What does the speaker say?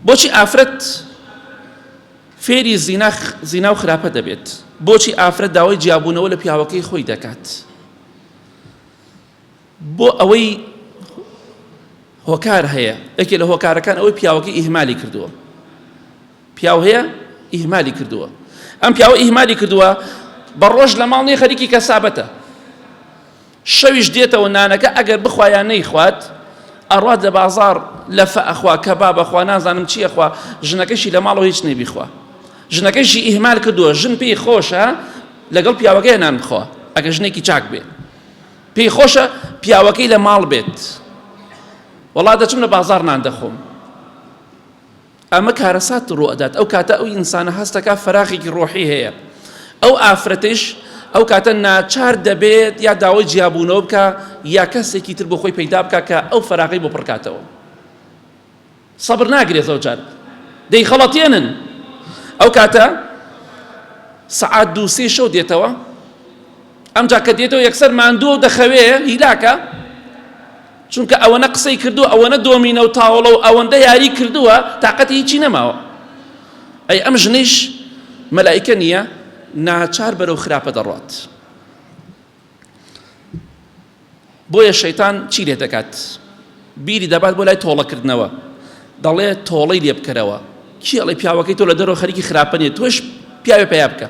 بۆچی ئافرەت فێری زینا زینا و خراپە دەبێت؟ بۆچی ئافرەت داوای جیابوونەوە لە پیاوەکەی خۆی دەکات؟ بۆ ئەوەی هۆکار هەیە یەکێ لە هۆکارەکان ئەوەی پیاوەکەی ئیهمالی کردووە پیاو هەیە ئیهمالی کردووە ئەم پیاوە ئیهمالی کردووە بە ڕۆژ لە ماڵ نیە خەریکی کەسابەتە شەویش دێتەوە نانەکە ئەگەر بخوا یان نەیخوات ئەڕوات لە بازاڕ لەفە ئەخوا کەباب ئەخوا نازانم چی ئەخوا ژنەکەشی لە ماڵەوە هیچ نیە بیخوا ژنەکەشی ئیهمال کردووە ژن پێی خۆشە لەگەڵ پیاوەکەی نان بخوا ئەگەر ژنێکی چاک بێ پێی خۆشە پیاوەکەی لە ماڵ بێت وەڵا دەچم لە بازاڕ نان دەخۆم ئەمە کارەسات ڕوو ئەدات ئەو کاتە ئەو ئینسانە هەست دەکات فەراغێکی ڕۆحی هەیە ئەو ئافرەتەیش ئەو کاتە ناچار دەبێت یا داوای جیابوونەوە بکە یا کەسێکی تر بۆ خۆی پەیدا بکە کە ئەو فەراغی بۆ پڕکاتەوە سەبر ناگرێت زۆر جار دەیخەڵەتێنن ئەو کاتە سەعات دوو سێ شەو دێتەوە ئەمجا کە دێتەوە یەکسەر ماندووە و دەخەوێ هیلاکە چونکە ئەوەنە قسەی کردووە ئەوەنە دۆمینە و تاوڵە و ئەوەندە یاری کردووە تاقەتی هیچی نەماوە ئەی ئەم ژنەیش مەلایکە نییە ناچار بەرەو خراپە دەڕات بۆیە شەیتان چی لێ دەکات بیری دەبات بۆ لای تۆڵەکردنەوە دەڵێ تۆڵەی لێ بکەرەوە کی ئەڵێ پیاوەکەی تۆ لە دەرەوە خەریکی خراپە نیە تۆش پیاوێ پەیا بکە.